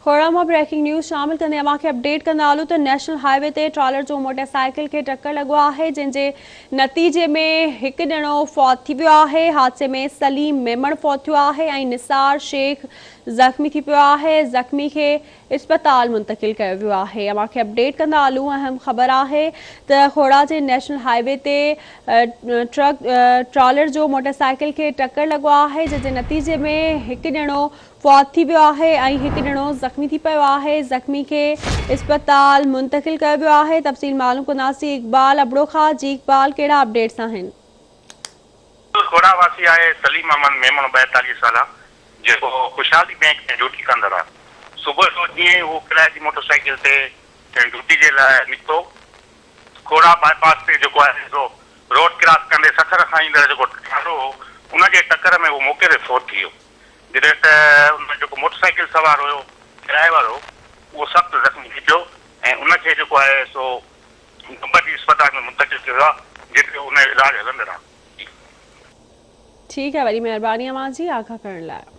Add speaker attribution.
Speaker 1: کوڙا مان breaking news شامل ڪندي اوهان کي اپڊيٽ ڪندا هلون ته نيشنل هاء وي تي ٽرالر جو موٽر سائيڪل کي ٽڪر لڳو آهي جنهن جي نتيجي ۾ هڪ ڄڻو فوت ٿي ويو آهي حادثي ۾ سليم ميمڻ فوت ٿيو آهي ۽ نثار شيخ زخمي ٿي پيو آهي زخمي کي اسپتال منتقل ڪيو ويو آهي اوهان کي اپڊيٽ ڪندا هلون اهم خبر آهي ته کوڙا جي نيشنل هاء وي تي ٽرڪ ٽرالر جو موٽر سائيڪل کي ٽڪر لڳو آهي جنهن جي نتيجي ۾ هڪ ڄڻو فوت ٿي ويو آهي ۽ هڪ ڄڻو زخمي ٿي پيو آهي، زخمي کي اسپتال منتقل ڪيو ويو آهي، تفصيل معلوم ڪنداسين اقبال ابڙو کان، جي اقبال ڪهڙا اپڊيٽس آهن؟
Speaker 2: کوڙا واسي آهي سليم احمد ميمڻ 42 سالا جيڪو خوشحالي بينڪ ۾ ڊيوٽي ڪندڙ آهي صبح جو جيئن ئي هو ڪرائي جي موٽر سائيڪل تي ڊيوٽي جي لاء نڪتو کوڙا باء پاس تي جيڪو آهي سو روڊ ڪراس ڪندي سکر کان ايندڙ جيڪو ٽرالو هو ان جي ٽڪر ۾ هو موقعي تي فوت ٿي ويو. جڏهن ته ان ۾ جيڪو موٽر سائيڪل سوار هيو ڪرائي وارو اهو سخت زخمي ٿي پيو ۽ ان کي جيڪو آهي سو گمبٽ جي اسپتال ۾ منتقل ڪيو ويو آهي جتي ان جو علاج هلندڙ آهي.
Speaker 1: ٺيڪ آهي وڏي مهرباني اوهان جي آگاهه ڪرڻ لاء.